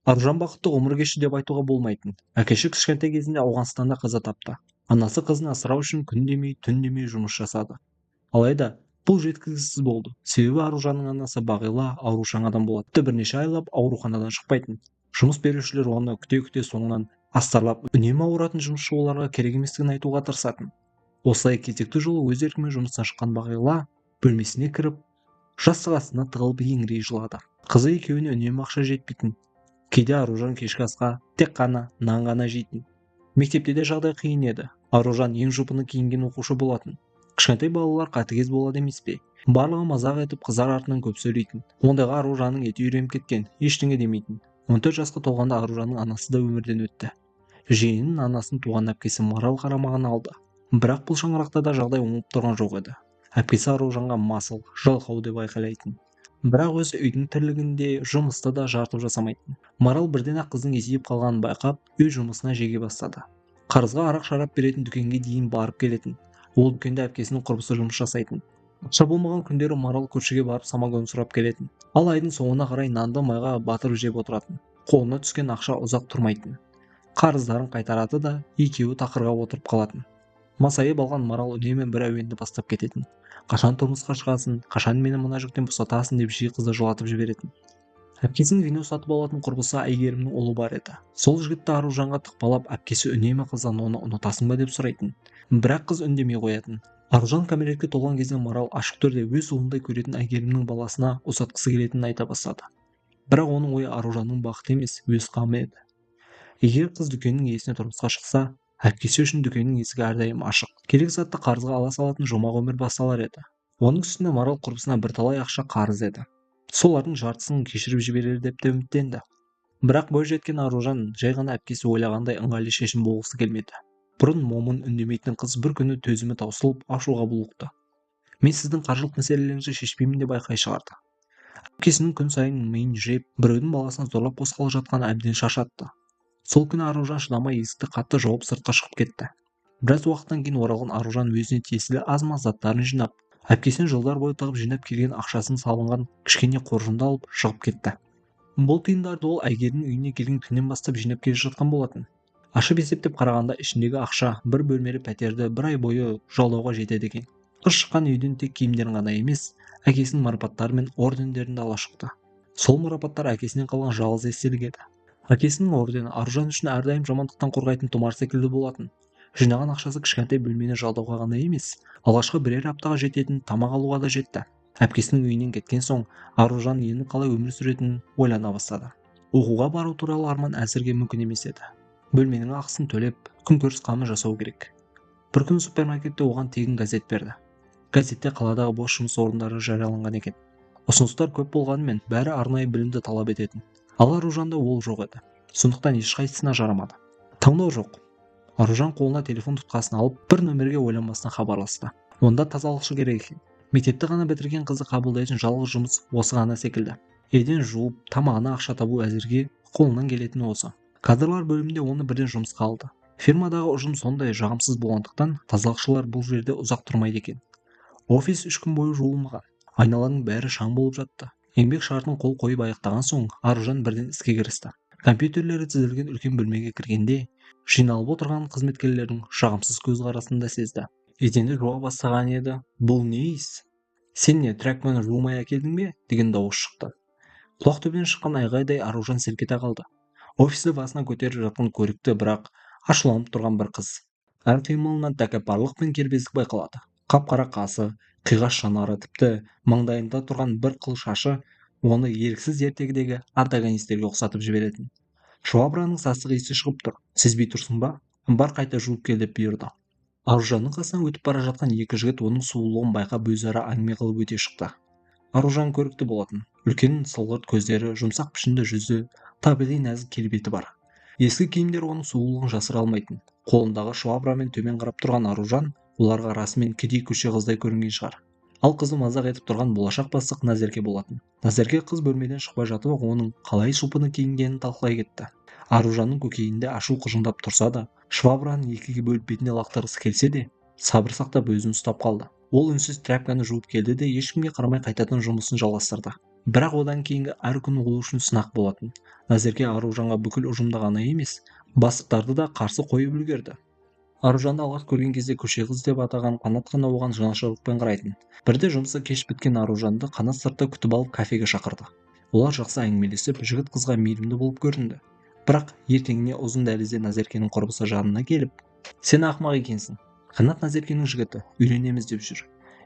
Аружан бақытты ғұмыр кешті деп айтуға болмайтын. Әкесі кішкентай кезінде Ауғанстанда қаза тапты. Анасы қызын асырау үшін күн демей, түн демей жұмыс жасады. Алайда бұл жеткіліксіз болды. Себебі Аружанның анасы Бағила аурушаң адам болатын. Тіпті бірнеше айлап ауруханадан шықпайтын. Жұмыс берушілер оны күте-күте соңынан астарлап үнемі ауыратын жұмысшы оларға керек еместігін айтуға тырысатын. Осылай кезекті жолы өз еркімен жұмыстан шыққан Бағила бөлмесіне кіріп, жастық астына тығылып еңірей жылады. Қызы екеуіне үнемі ақша жетпейтін. Кейде Аружан кешкі асқа тек қана нан ғана жейтін. Мектепте де жағдай қиын еді. Аружан ең жұпыны киінген оқушы болатын. Кішкентай балалар қатыгез болады емес пе? Барлығы мазақ етіп қыздар артынан көп сөйлейтін. Ондайға Аружанның еті үйреніп кеткен, ештеңе демейтін. 14 жасқа толғанда Аружанның анасы да өмірден өтті. Жиенінің анасын туған әпкесі Марал қарамағына алды. Бірақ бұл шаңырақта да жағдай оңып тұрған жоқ еді. Әпкесі Аружанға масыл, жалқау деп айқайлайтын. Бірақ өзі үйдің тірлігінде жұмысты да жартып жасамайтын. Марал бірден-ақ қыздың есейіп қалғанын байқап, үй жұмысына жеге бастады. Қарызға арақ шарап беретін дүкенге дейін барып келетін. Ол дүкенде әпкесінің құрбысы жұмыс жасайтын. Ақша болмаған күндері Марал көршіге барып самогон сұрап келетін. Ал айдың соңына қарай нанды майға батырып жеп отыратын. Қолына түскен ақша ұзақ тұрмайтын. Қарыздарын қайтарады да екеуі тақырға отырып қалатын. Масайып алған Марал үнемі бір әуенді бастап кететін. Қашан тұрмысқа шығасың, қашан мені мына жүктен босатасың деп жиі қызды жылатып жіберетін. Әпкесінің вино сатып алатын құрбысы Әйгерімнің ұлы бар еді. Сол жігітті Аружанға тықпалап, әпкесі үнемі қыздан оны ұнатасың ба деп сұрайтын. Бірақ қыз үндемей қоятын. Аружан кәмелетке толған кезде Марал ашық түрде өз ұлындай көретін Әйгерімнің баласына ұзатқысы келетінін айта бастады. Бірақ оның ойы Аружанның бақыты емес, өз қамы еді. Егер қыз дүкеннің иесіне тұрмысқа шықса, әпкесі үшін дүкеннің есігі әрдайым ашық. Керек затты қарызға ала салатын жұмақ өмір басталар еді. Оның үстіне Марал құрбысына бірталай ақша қарыз еді. Солардың жартысын кешіріп жіберер деп те үміттенді. Бірақ бойжеткен Аружан жай ғана әпкесі ойлағандай ыңғайлы шешім болғысы келмеді. Бұрын момын үндемейтін қыз бір күні төзімі таусылып ашуға булықты. Мен сіздің қаржылық мәселелеріңізді шешпеймін деп айқай шығарды. Әпкесінің күн сайын миын жеп, біреудің баласына зорлап қосқалы жатқаны әбден шаршатты. Сол күні Аружан шыдамай есікті қатты жауып сыртқа шығып кетті. Біраз уақыттан кейін оралған Аружан өзіне тиесілі аз-маз заттарын жинап, әпкесінен жылдар бойы тығып жинап келген ақшасын салынған кішкене қоржынды алып шығып кетті. Бұл тиындарды ол Әйгерімнің үйіне келген күннен бастап жинап келе жатқан болатын. Ашып есептеп қарағанда ішіндегі ақша бір бөлмелі пәтерді бір ай бойы жалдауға жетеді екен. Қыз шыққан үйден тек киімдерін ғана емес, әкесінің марапаттары мен ордендерін де ала шықты. Сол марапаттар әкесінен қалған жалғыз естелік еді. Әкесінің ордені Аружан үшін әрдайым жамандықтан қорғайтын тұмар секілді болатын. Жинаған ақшасы кішкентай бөлмені жалдауға ғана емес, алғашқы бірер аптаға жететін тамақ алуға да жетті. Әпкесінің үйінен кеткен соң Аружан енді қалай өмір сүретінін ойлана бастады. Оқуға бару туралы арман әзірге мүмкін емес еді. Бөлменің ақысын төлеп, күнкөріс қамы жасау керек. Бір күні супермаркетте оған тегін газет берді. Газетте қаладағы бос жұмыс орындары жарияланған екен. Ұсыныстар көп болғанымен бәрі арнайы білімді талап ететін. Ал Аружанда ол жоқ еді. Сондықтан ешқайсысына жарамады. Таңдау жоқ. Аружан қолына телефон тұтқасын алып, бір нөмерге ойланбастан хабарласты. Онда тазалықшы керек екен. Мектепті ғана бітірген қызды қабылдайтын жалғыз жұмыс осы ғана секілді. Еден жуып, тамағына ақша табу әзірге қолынан келетіні осы. Кадрлар бөлімінде оны бірден жұмысқа алды. Фирмадағы ұжым сондай жағымсыз болғандықтан тазалықшылар бұл жерде ұзақ тұрмайды екен. Офис 3 күн бойы жуылмаған. Айналаның бәрі шаң болып жатты. Еңбек шартын қол қойып аяқтаған соң Аружан бірден іске кірісті. Компьютерлері тізілген үлкен бөлмеге кіргенде жиналып отырған қызметкерлердің жағымсыз көзқарасын да сезді. Еденді жуа бастаған еді. Бұл не иіс? Сен не, тряпканы жумай әкелдің бе? Деген дауыс шықты. Құлақ түбінен шыққан айғайдай Аружан селк ете қалды. Офисті басына көтеріп жатқан көрікті, бірақ ашуланып тұрған бір қыз. Әр қимылынан тәкаппарлық пен кербездік байқалады. Қап-қара қасы, қиғаш жанары, тіпті маңдайында тұрған бір қыл шашы оны еріксіз ертегідегі антагонистерге ұқсатып жіберетін. Швабраның сасық иісі шығып тұр. Сезбей тұрсың ба? Бар қайта жуып кел деп бұйырды. Аружанның қасынан өтіп бара жатқан екі жігіт оның сұлулығын байқап өзара әңгіме қылып өте шықты. Аружан көрікті болатын. Үлкен сылғырт көздері, жұмсақ пішінді жүзі, табиғи нәзік келбеті бар. Ескі киімдер оның сұлулығын жасыра алмайтын. Қолындағы швабрамен төмен қарап тұрған Аружан оларға расымен кедей көше қыздай көрінген шығар. Ал қызы мазақ етіп тұрған болашақ бастық Назерке болатын. Назерке қыз бөлмеден шықпай жатып оның қалай сұлпыны киінгенін талқылай кетті. Аружанның көкейінде ашу қыжыңдап тұрса да, швабраны екіге бөліп бетіне лақтырғысы келсе де, сабыр сақтап өзін ұстап қалды. Ол үнсіз тряпканы жуып келді де ешкімге қарамай қайтадан жұмысын жалғастырды. Бірақ одан кейінгі әр күн ол үшін сынақ болатын. Назерке Аружанға бүкіл ұжымды ғана емес, бастықтарды да қарсы қойып үлгерді. Аружанды алғаш көрген кезде көше қыз деп атаған Қанат қана оған жанашырлықпен қарайтын. Бірде жұмысы кеш біткен Аружанды Қанат сыртта күтіп алып кафеге шақырды. Олар жақсы әңгімелесіп, жігіт қызға мейірімді болып көрінді. Бірақ ертеңіне ұзын дәлізде Назеркенің құрбысы жанына келіп, «Сен ақымақ екенсің. Қанат Назеркенің жігіті, үйленеміз деп жүр.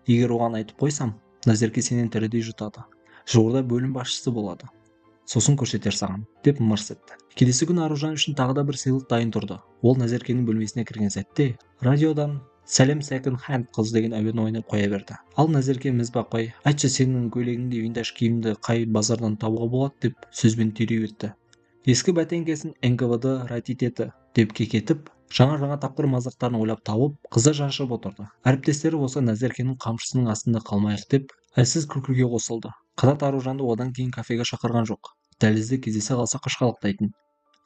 Егер оған айтып қойсам, Назерке сенен тірідей жұтады. Жуырда бөлім басшысы болады. Сосын көрсетер саған», деп мырс етті. Келесі күні Аружан үшін тағы да бір сыйлық дайын тұрды. Ол Назеркенің бөлмесіне кірген сәтте радиодан «Сәлем секонд хенд қыз» деген әуен ойнап қоя берді. Ал Назерке міз бақпай, «Айтшы, сенің көйлегіңде винтаж киімді қай базардан табуға болады?» деп сөзбен түйрей өтті. Ескі бәтеңкесін НКВД раритеті деп кекетіп, жаңа-жаңа тапқыр мазақтарын ойлап тауып, қызы жаншып отырды. Әріптестері болса Назеркенің қамшысының астында қалмайық деп әлсіз күлкіге қосылды. Қанат Аружанды одан кейін кафеге шақырған жоқ. Дәлізде кездесе қалса қашқалақтайтын.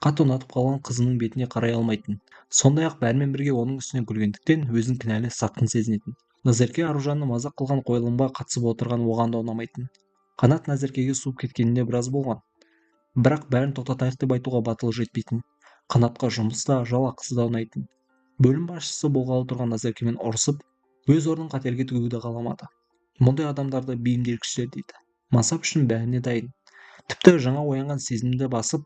Қатты ұнатып қалған қызының бетіне қарай алмайтын. Сондай-ақ бәрімен бірге оның үстінен күлгендіктен өзін кінәлі сатқын сезінетін. Назерке Аружанны мазақ қылған қойылымға қатысып отырған оған да ұнамайтын. Қанат Назеркеге суып кеткеніне біраз болған. Бірақ бәрін тоқтатайық деп айтуға батылы жетпейтін. Қанатқа жұмыс та, жалақысы да ұнайтын. Бөлім басшысы болғалы тұрған Назеркемен ұрысып, өз орнын қатерге тігуді қаламады. Мұндай адамдарды бейімделгіштер дейді. Мансап үшін бәріне дайын. Тіпті жаңа оянған сезімді басып,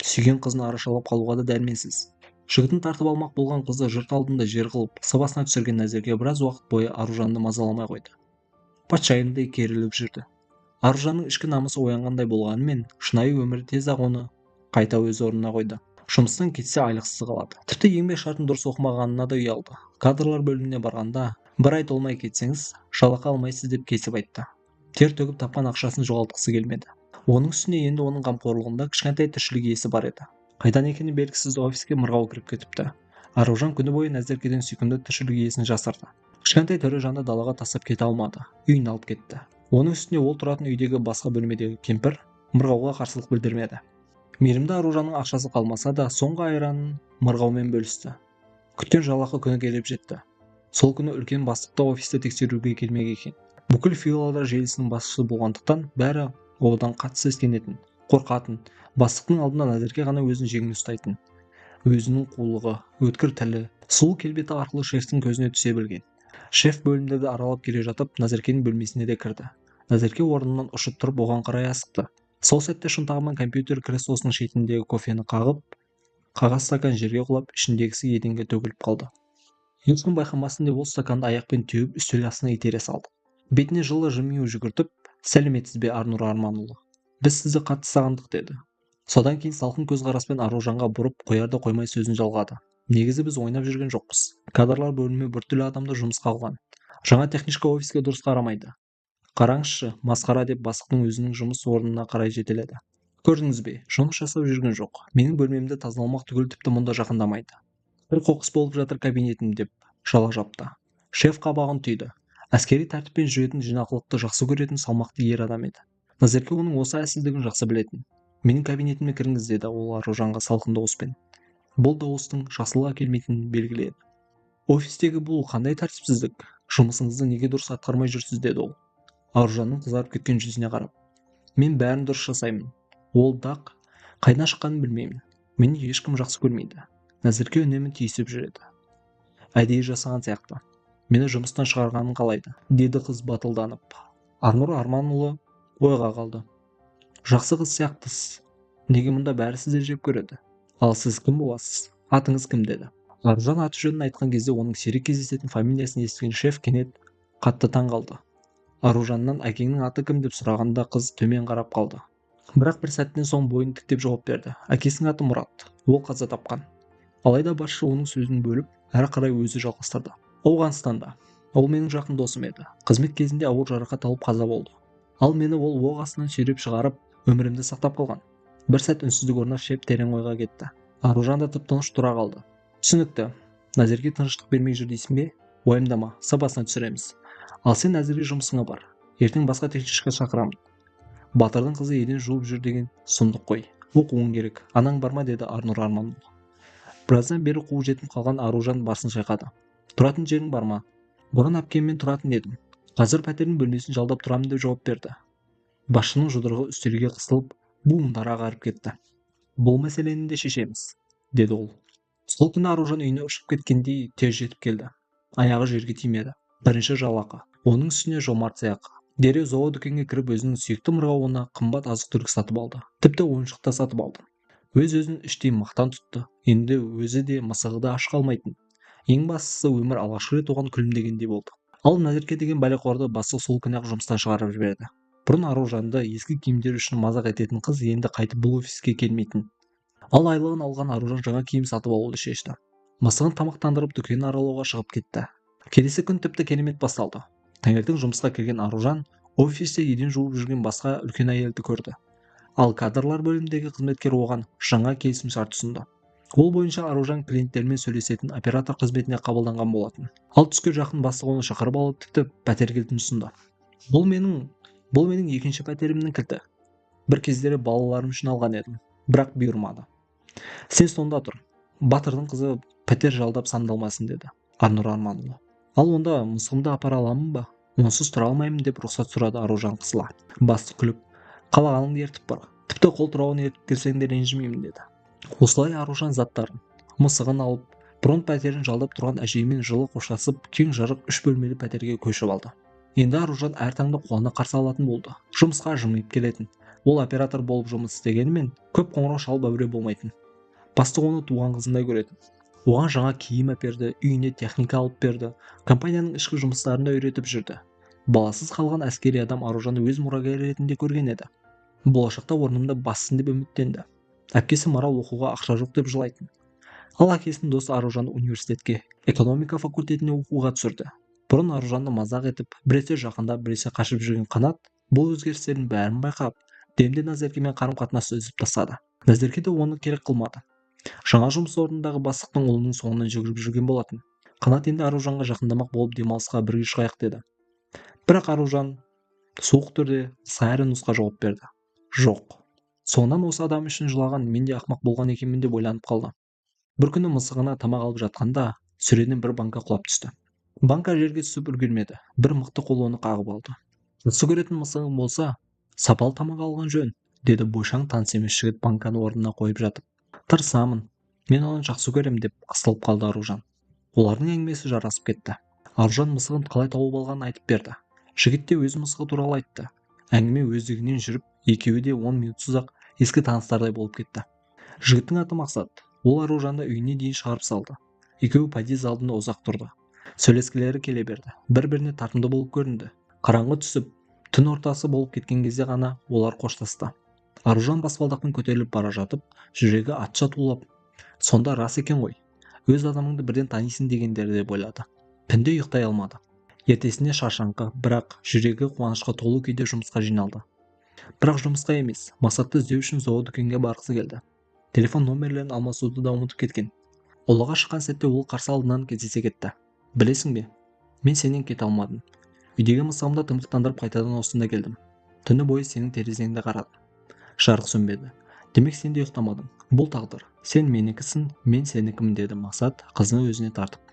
сүйген қызын арашалап қалуға да дәрменсіз. Жігітін тартып алмақ болған қызды жұрт алдында жер қылып, сабасына түсірген Назерке біраз уақыт бойы Аружанды мазаламай қойды. Патшайымдай керіліп жүрді. Аружанның ішкі намысы оянғандай болғанымен, шынайы өмірі тез-ақ оны қайта өз орнына қойды. Жұмыстан кетсе айлықсыз қалады. Тіпті еңбек шартын дұрыс оқымағанына да ұялды. Кадрлар бөліміне барғанда, бір ай толмай кетсеңіз, жалақы алмайсыз деп кесіп айтты. Тер төгіп тапқан ақшасын жоғалтқысы келмеді. Оның үстіне енді оның қамқорлығында кішкентай тіршілік иесі бар еді. Қайдан екені белгісіз офиске мырғау кіріп кетіпті. Аружан күні бойы Назеркеден сүйкімді тіршілік иесін жасырды. Кішкентай тірі жанды далаға тастап кете алмады. Үйін алып кетті. Оның үстіне ол тұратын үйдегі басқа бөлмедегі кемпір мырғауға қарсылық білдірмеді. Мейірімді Аружанның ақшасы қалмаса да, соңғы айранын мырғаумен бөлісті. Күткен жалақы күні келіп жетті. Сол күні үлкен бастықты офисте тексеруге келмек екен. Бүкіл филиалдар желісінің басшысы болғандықтан бәрі одан қатты сескенетін, қорқатын. Бастықтың алдында Назерке ғана өзін жеңіл ұстайтын. Өзінің қулығы, өткір тілі, сұлу келбеті арқылы шефтің көзіне түсе білген. Шеф бөлімдерді аралап келе жатып, Назеркенің бөлмесіне де кірді. Назерке орнынан ұшып тұрып оған қарай асықты. Сол сәтте шынтағымен компьютер креслосының шетіндегі кофені қағып, қағаз стакан жерге құлап, ішіндегісі еденге төгіліп қалды. Ешкім байқамасын деп ол стаканды аяқпен теуіп үстел астына итере салды. Бетіне жылы жымию жүгіртіп, «Сәлеметсіз бе, Арнұр Арманұлы? Біз сізді қатты сағындық», деді. Содан кейін салқын көзқараспен Аружанға бұрып, қоярда қоймай сөзін жалғады. Негізі біз ойнап жүрген жоқпыз. Кадрлар бөлімі біртүрлі адамды жұмысқа алған. Жаңа техничка офиске дұрыс қарамайды. Қараңызшы, масқара деп бастықтың өзінің жұмыс орнына қарай жетеледі. Көрдіңіз бе, жұмыс жасап жүрген жоқ. Менің бөлмемді тазаламақ түгіл тіпті мұнда жақындамайды. Бір қоқыс болып жатыр кабинетім деп жала жапты. Шеф қабағын түйді. Әскери тәртіппен жүретін, жинақылықты жақсы көретін салмақты ер адам еді. Назерке оның осы әлсіздігін жақсы білетін. Менің кабинетіме кіріңіз, деді ол Аружанға салқын дауыспен. Бұл дауыстың жақсылық әкелмейтінін белгілі еді. Офистегі бұл қандай тәртіпсіздік? Жұмысыңызды неге дұрыс атқармай жүрсіз, деді ол. Аружанның қызарып кеткен жүзіне қарап. Мен бәрін дұрыс жасаймын. Ол дақ қайдан шыққанын білмеймін. Мені ешкім жақсы көрмейді. Назерке үнемі түйісіп жүреді. Әдейі жасаған сияқты. Мені жұмыстан шығарғанын қалайды, деді қыз батылданып. Арнұр Арманұлы ойға қалды. Жақсы қыз сияқтысыз. Неге мұнда бәрі сізді жек көреді? Ал сіз кім боласыз? Атыңыз кім, деді. Аружан аты жөнін айтқан кезде оның сирек кездесетін фамилиясын естіген шеф кенет қатты таң қалды. Аружаннан әкеңнің аты кім деп сұрағанда қыз төмен қарап қалды. Бірақ бір сәттен соң бойын тіктеп жауап берді. Әкесінің аты Мұрат. Ол қаза тапқан. Алайда басшы оның сөзін бөліп, әрі қарай өзі жалғастырды. Ауғанстанда. Ол менің жақын досым еді. Қызмет кезінде ауыр жарақат алып қаза болды. Ал мені ол оқ астынан сүйреп шығарып, өмірімді сақтап қалған. Бір сәт үнсіздік орнап, шеф терең ойға кетті. Аружан да тып-тыныш тұра қалды. Түсінікті. Назерке тыныштық бермей жүр дейсің бе? Уайымдама, сабасына түсіреміз. Ал сен әзірге жұмысыңа бар. Ертең басқа техничка шақырамын. Батырдың қызы еден жуып жүр деген сұмдық қой. Оқуың керек. Анаң бар ма, деді Арнұр Арманұлы. Біраздан бері қуып жетіп қалған Аружан басын шайқады. Тұратын жерің бар ма? Бұрын әпкеммен тұратын едім. Қазір пәтердің бөлмесін жалдап тұрамын деп жауап берді. Басшының жұдырығы үстелге қысылып, буындары ағарып кетті. Бұл мәселені де шешеміз, деді ол. Сол күні Аружан үйіне ұшып кеткендей тез жетіп келді. Аяғы жерге тимеді. Бірінші жалақы, оның үстіне жомарт сыйақы. Дереу зоодүкенге кіріп өзінің сүйікті мырғауына қымбат азық-түлік сатып алды. Тіпті ойыншық та сатып алды. Өз-өзін іштей мақтан тұтты. Енді өзі де мысығы да аш қалмайтын. Ең бастысы өмір алғашқы рет оған күлімдегендей болды. Ал Назерке деген бәлеқорды бастық сол күні-ақ жұмыстан шығарып жіберді. Бұрын Аружанды ескі киімдер үшін мазақ ететін қыз енді қайтып бұл офиске келмейтін. Ал айлығын алған Аружан жаңа киім сатып алуды шешті. Мысығын тамақтандырып дүкен аралауға шығып кетті. Келесі күн тіпті керемет басталды. Таңертең жұмысқа келген Аружан офисте еден жуып жүрген басқа үлкен әйелді көрді. Ал кадрлар бөліміндегі қызметкер оған жаңа келісімшарт ұсынды. Ол бойынша Аружан клиенттермен сөйлесетін оператор қызметіне қабылданған болатын. Ал түске жақын бастық оны шақырып алып, тіпті пәтер кілтін ұсынды. Бұл менің екінші пәтерімнің кілті. Бір кездері балаларым үшін алған едім, бірақ бұйырмады. Сен сонда тұр. Батырдың қызы пәтер жалдап сандалмасын, деді Арнұр Арманұлы. Ал онда мысығымды апара аламын ба? Онсыз тұра алмаймын, деп рұқсат сұрады Аружан қысыла. Бастық күліп, қалағаныңды ертіп бар. Тіпті қол тұрауын ертіп келсең де ренжімеймін, деді. Осылай Аружан заттарын, мысығын алып, бұрын пәтерін жалдап тұрған әжейімен жылы қоштасып, кең жарық 3 бөлмелі пәтерге көшіп алды. Енді Аружан әр таңды қуана қарсы алатын болды. Жұмысқа жымиып келетін. Ол оператор болып жұмыс істегенімен көп қоңырау шалып әуре болмайтын. Бастық оны туған қызындай көретін. Оған жаңа киім әперді, үйіне техника алып берді, компанияның ішкі жұмыстарын да үйретіп жүрді. Баласыз қалған әскери адам Аружанды өз мұрагері ретінде көрген еді. Болашақта орнымды бассын деп үміттенді. Әпкесі Марал оқуға ақша жоқ деп жылайтын. Ал әкесінің досы Аружанды университетке, экономика факультетіне оқуға түсірді. Бұрын Аружанды мазақ етіп, біресе жақындап, біресе қашып жүрген Қанат бұл өзгерістердің бәрін байқап, демде Назеркемен қарым-қатынасты үзіп тастады. Назерке де оны керек қылмады. Жаңа жұмыс орнындағы бастықтың ұлының соңынан жүгіріп жүрген болатын. Қанат енді Аружанға жақындамақ болып демалысқа бірге шығайық деді. Бірақ Аружан суық түрде сәрі нұсқа жауап берді. Жоқ. Соңынан осы адам үшін жылаған мен де ақмақ болған екенмін деп ойланып қалды. Бір күні мысығына тамақ алып жатқанда сөреден бір банка құлап түсті. Банка жерге түсіп үлгермеді. Бір мықты қол оны қағып алды. Жақсы көретін мысығың болса, сапалы тамақ алған жөн, деді бойшаң таныс емес жігіт банканы орнына қойып жатып. Тырысамын, мен оны жақсы көрем, деп қысылып қалды Аружан. Олардың әңгімесі жарасып кетті. Аружан мысығын қалай тауып алғанын айтып берді. Жігіт те өз мысығы туралы айтты. Әңгіме өздігінен жүріп, екеуі де 10 минутсыз-ақ ескі таныстардай болып кетті. Жігіттің аты Мақсат. Ол Аружанды үйіне дейін шығарып салды. Екеуі подъезд алдында ұзақ тұрды. Сөйлескілері келе берді. Бір-біріне тартымды болып көрінді. Қараңғы түсіп, түн ортасы болып кеткен кезде ғана олар қоштасты. Аружан баспалдақпен көтеріліп бара жатып, жүрегі атша тулап, сонда рас екен ғой, өз адамыңды бірден танисың дегендері деп ойлады. Түнде ұйықтай алмады. Ертесіне шаршаңқы, бірақ жүрегі қуанышқа толы күйде жұмысқа жиналды. Бірақ жұмысқа емес, Мақсатты іздеу үшін зоодүкенге барғысы келді. Телефон номерлерін алмасуды да ұмытып кеткен. Ұлыға шыққан сәтте ол қарсы алдынан кездесе кетті. Білесің бе, мен сенен кете алмадым. Үйдегі мысығымды тымықтандырып қайтадан осында келдім. Түні бойы сенің терезеңді қарадым. Жарық сөнбеді. Демек сен де ұйықтамадың. Бұл тағдыр. Сен менікісің, мен сенікімін, деді Мақсат қызын өзіне тартып.